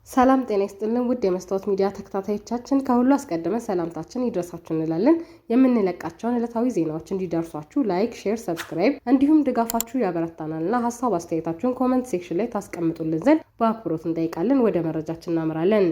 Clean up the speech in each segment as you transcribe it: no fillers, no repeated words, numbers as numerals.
ሰላም ጤና ይስጥልን ውድ የመስታወት ሚዲያ ተከታታዮቻችን፣ ከሁሉ አስቀድመን ሰላምታችን ይድረሳችሁ እንላለን። የምንለቃቸውን ዕለታዊ ዜናዎች እንዲደርሷችሁ like፣ share፣ subscribe እንዲሁም ድጋፋችሁ ያበረታናልና ሀሳብ አስተያየታችሁን comment section ላይ ታስቀምጡልን ዘንድ በአክብሮት እንጠይቃለን። ወደ መረጃችን እናምራለን።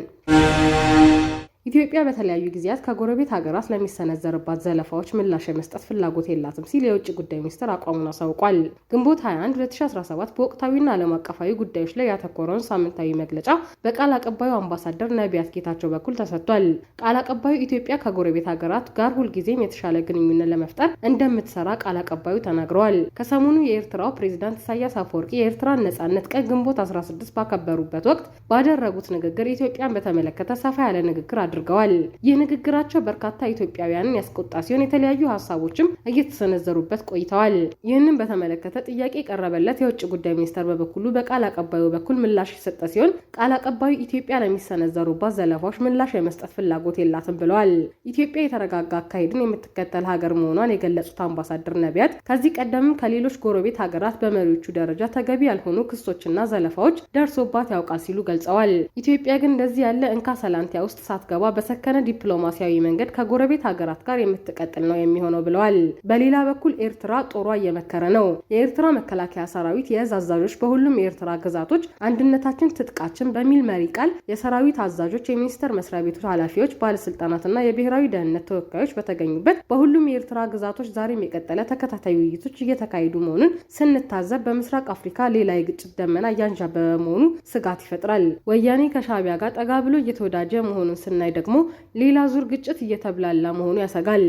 ኢትዮጵያ በተለያዩ ጊዜያት ከጎረቤት ሀገራት ለሚሰነዘርባት ዘለፋዎች ምላሽ የመስጠት ፍላጎት የላትም ሲል የውጭ ጉዳይ ሚኒስትር አቋሙን አሳውቋል። ግንቦት 21 2017 በወቅታዊና ዓለም አቀፋዊ ጉዳዮች ላይ ያተኮረውን ሳምንታዊ መግለጫ በቃል አቀባዩ አምባሳደር ነቢያት ጌታቸው በኩል ተሰጥቷል። ቃል አቀባዩ ኢትዮጵያ ከጎረቤት ሀገራት ጋር ሁልጊዜም የተሻለ ግንኙነት ለመፍጠር እንደምትሰራ ቃል አቀባዩ ተናግረዋል። ከሰሞኑ የኤርትራው ፕሬዚዳንት ኢሳያስ አፈወርቂ የኤርትራን ነጻነት ቀን ግንቦት 16 ባከበሩበት ወቅት ባደረጉት ንግግር ኢትዮጵያን በተመለከተ ሰፋ ያለ ንግግር አድርገዋል። ይህ ንግግራቸው በርካታ ኢትዮጵያውያንን ያስቆጣ ሲሆን የተለያዩ ሀሳቦችም እየተሰነዘሩበት ቆይተዋል። ይህንን በተመለከተ ጥያቄ የቀረበለት የውጭ ጉዳይ ሚኒስተር በበኩሉ በቃል አቀባዩ በኩል ምላሽ የሰጠ ሲሆን ቃል አቀባዩ ኢትዮጵያ ለሚሰነዘሩባት ዘለፋዎች ምላሽ የመስጠት ፍላጎት የላትም ብለዋል። ኢትዮጵያ የተረጋጋ አካሄድን የምትከተል ሀገር መሆኗን የገለጹት አምባሳደር ነቢያት ከዚህ ቀደምም ከሌሎች ጎረቤት ሀገራት በመሪዎቹ ደረጃ ተገቢ ያልሆኑ ክሶችና ዘለፋዎች ደርሶባት ያውቃል ሲሉ ገልጸዋል። ኢትዮጵያ ግን እንደዚህ ያለ እንካ ሰላንቲያ ውስጥ ሳትገባ በሰከነ ዲፕሎማሲያዊ መንገድ ከጎረቤት ሀገራት ጋር የምትቀጥል ነው የሚሆነው ብለዋል። በሌላ በኩል ኤርትራ ጦሯ እየመከረ ነው። የኤርትራ መከላከያ ሰራዊት የእዝ አዛዦች በሁሉም የኤርትራ ግዛቶች አንድነታችን ትጥቃችን በሚል መሪ ቃል የሰራዊት አዛዦች፣ የሚኒስቴር መስሪያ ቤቱ ኃላፊዎች፣ ባለስልጣናትና የብሔራዊ ደህንነት ተወካዮች በተገኙበት በሁሉም የኤርትራ ግዛቶች ዛሬም የቀጠለ ተከታታይ ውይይቶች እየተካሄዱ መሆኑን ስንታዘብ በምስራቅ አፍሪካ ሌላ የግጭት ደመና እያንዣበበ መሆኑ ስጋት ይፈጥራል። ወያኔ ከሻዕቢያ ጋር ጠጋ ብሎ እየተወዳጀ መሆኑን ስናይ ደግሞ ሌላ ዙር ግጭት እየተብላላ መሆኑ ያሰጋል።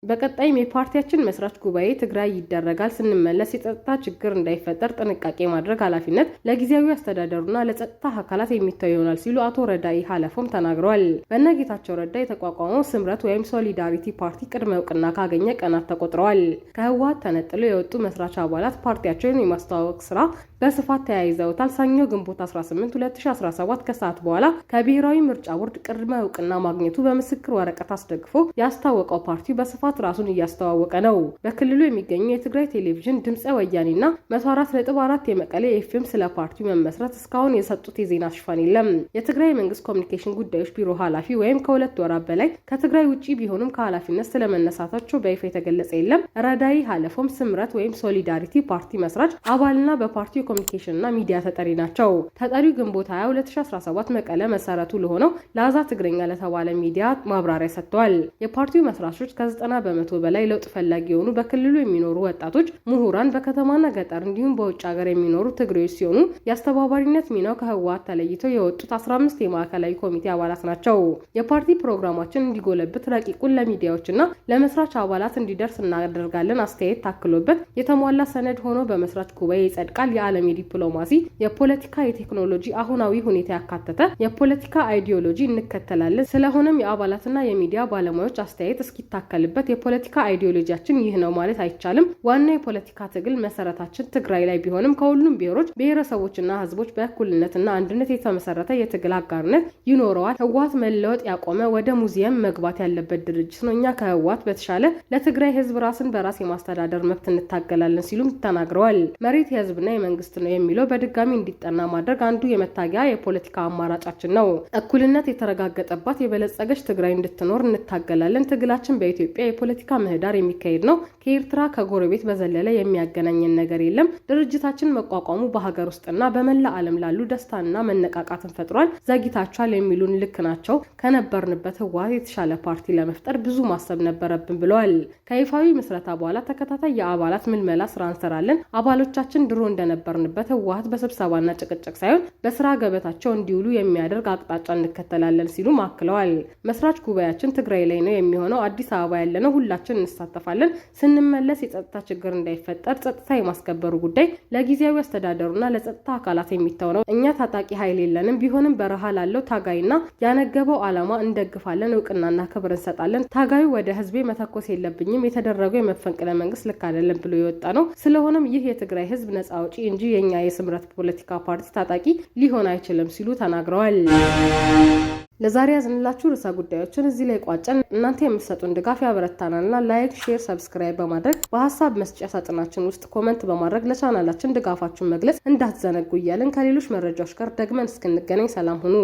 በቀጣይም የፓርቲያችን መስራች ጉባኤ ትግራይ ይደረጋል። ስንመለስ የጸጥታ ችግር እንዳይፈጠር ጥንቃቄ ማድረግ ኃላፊነት ለጊዜያዊ አስተዳደሩና ለጸጥታ አካላት የሚተው ይሆናል ሲሉ አቶ ረዳኢ ሀለፎም ተናግረዋል። በእነ ጌታቸው ረዳ የተቋቋመው ስምረት ወይም ሶሊዳሪቲ ፓርቲ ቅድመ እውቅና ካገኘ ቀናት ተቆጥረዋል። ከህወሓት ተነጥለው የወጡ መስራች አባላት ፓርቲያቸውን የማስተዋወቅ ስራ በስፋት ተያይዘውታል። ሰኞ ግንቦት 18 2017 ከሰዓት በኋላ ከብሔራዊ ምርጫ ቦርድ ቅድመ እውቅና ማግኘቱ በምስክር ወረቀት አስደግፎ ያስታወቀው ፓርቲው በስፋት ራሱን እያስተዋወቀ ነው። በክልሉ የሚገኙ የትግራይ ቴሌቪዥን፣ ድምፀ ወያኔና 104.4 የመቀሌ ኤፍኤም ስለ ፓርቲው መመስረት እስካሁን የሰጡት የዜና ሽፋን የለም። የትግራይ መንግስት ኮሚኒኬሽን ጉዳዮች ቢሮ ኃላፊ ወይም ከ2 ወራት በላይ ከትግራይ ውጭ ቢሆኑም ከኃላፊነት ስለመነሳታቸው በይፋ የተገለጸ የለም። ረዳኢ ሀለፎም ስምረት ወይም ሶሊዳሪቲ ፓርቲ መስራች አባልና በፓርቲው የኮሚኒኬሽንና ሚዲያ ተጠሪ ናቸው። ተጠሪው ግንቦት 20 2017 መቀለ መሰረቱ ለሆነው ላዛ ትግርኛ ለተባለ ሚዲያ ማብራሪያ ሰጥተዋል። የፓርቲው መስራቾች ከ90% በላይ ለውጥ ፈላጊ የሆኑ በክልሉ የሚኖሩ ወጣቶች፣ ምሁራን፣ በከተማና ገጠር እንዲሁም በውጭ ሀገር የሚኖሩ ትግሬዎች ሲሆኑ የአስተባባሪነት ሚናው ከህወሓት ተለይተው የወጡት 15 የማዕከላዊ ኮሚቴ አባላት ናቸው። የፓርቲ ፕሮግራማችን እንዲጎለብት ረቂቁን ለሚዲያዎችና ለመስራች አባላት እንዲደርስ እናደርጋለን። አስተያየት ታክሎበት የተሟላ ሰነድ ሆኖ በመስራች ጉባኤ ይጸድቃል። የዓለም የዲፕሎማሲ፣ የፖለቲካ፣ የቴክኖሎጂ አሁናዊ ሁኔታ ያካተተ የፖለቲካ አይዲዮሎጂ እንከተላለን። ስለሆነም የአባላትና የሚዲያ ባለሙያዎች አስተያየት እስኪታከልበት የፖለቲካ አይዲዮሎጂያችን ይህ ነው ማለት አይቻልም። ዋና የፖለቲካ ትግል መሰረታችን ትግራይ ላይ ቢሆንም ከሁሉም ብሔሮች፣ ብሔረሰቦችና ህዝቦች በእኩልነትና አንድነት የተመሰረተ የትግል አጋርነት ይኖረዋል። ህወሓት መለወጥ ያቆመ ወደ ሙዚየም መግባት ያለበት ድርጅት ነው። እኛ ከህወሓት በተሻለ ለትግራይ ህዝብ ራስን በራስ የማስተዳደር መብት እንታገላለን ሲሉም ተናግረዋል። መሬት የህዝብና የመንግስት ነው የሚለው በድጋሚ እንዲጠና ማድረግ አንዱ የመታገያ የፖለቲካ አማራጫችን ነው። እኩልነት የተረጋገጠባት የበለጸገች ትግራይ እንድትኖር እንታገላለን። ትግላችን በኢትዮጵያ የፖለቲካ ምህዳር የሚካሄድ ነው። ከኤርትራ ከጎረቤት በዘለለ የሚያገናኘን ነገር የለም። ድርጅታችን መቋቋሙ በሀገር ውስጥና በመላ ዓለም ላሉ ደስታና መነቃቃትን ፈጥሯል። ዘግይታችኋል የሚሉን ልክ ናቸው። ከነበርንበት ህወሓት የተሻለ ፓርቲ ለመፍጠር ብዙ ማሰብ ነበረብን ብለዋል። ከይፋዊ ምስረታ በኋላ ተከታታይ የአባላት ምልመላ ስራ እንሰራለን። አባሎቻችን ድሮ እንደነበርንበት ህወሓት በስብሰባና ጭቅጭቅ ሳይሆን በስራ ገበታቸው እንዲውሉ የሚያደርግ አቅጣጫ እንከተላለን ሲሉም አክለዋል። መስራች ጉባኤያችን ትግራይ ላይ ነው የሚሆነው። አዲስ አበባ ያለነው ሁላችን እንሳተፋለን። ስንመለስ የጸጥታ ችግር እንዳይፈጠር ጸጥታ የማስከበሩ ጉዳይ ለጊዜያዊ አስተዳደሩና ለጸጥታ አካላት የሚተው ነው። እኛ ታጣቂ ኃይል የለንም። ቢሆንም በረሃ ላለው ታጋይና ያነገበው ዓላማ እንደግፋለን፣ እውቅናና ክብር እንሰጣለን። ታጋዩ ወደ ህዝቤ መተኮስ የለብኝም፣ የተደረገው የመፈንቅለ መንግስት ልክ አይደለም ብሎ የወጣ ነው። ስለሆነም ይህ የትግራይ ህዝብ ነጻ አውጪ እንጂ የኛ የስምረት ፖለቲካ ፓርቲ ታጣቂ ሊሆን አይችልም ሲሉ ተናግረዋል። ለዛሬ ያዝንላችሁ ርዕሰ ጉዳዮችን እዚህ ላይ ቋጨን። እናንተ የምትሰጡን ድጋፍ ያበረታናልና like፣ share፣ subscribe በማድረግ በሀሳብ መስጫ ሳጥናችን ውስጥ comment በማድረግ ለቻናላችን ድጋፋችሁን መግለጽ እንዳትዘነጉ እያልን ከሌሎች መረጃዎች ጋር ደግመን እስክንገናኝ ሰላም ሁኑ።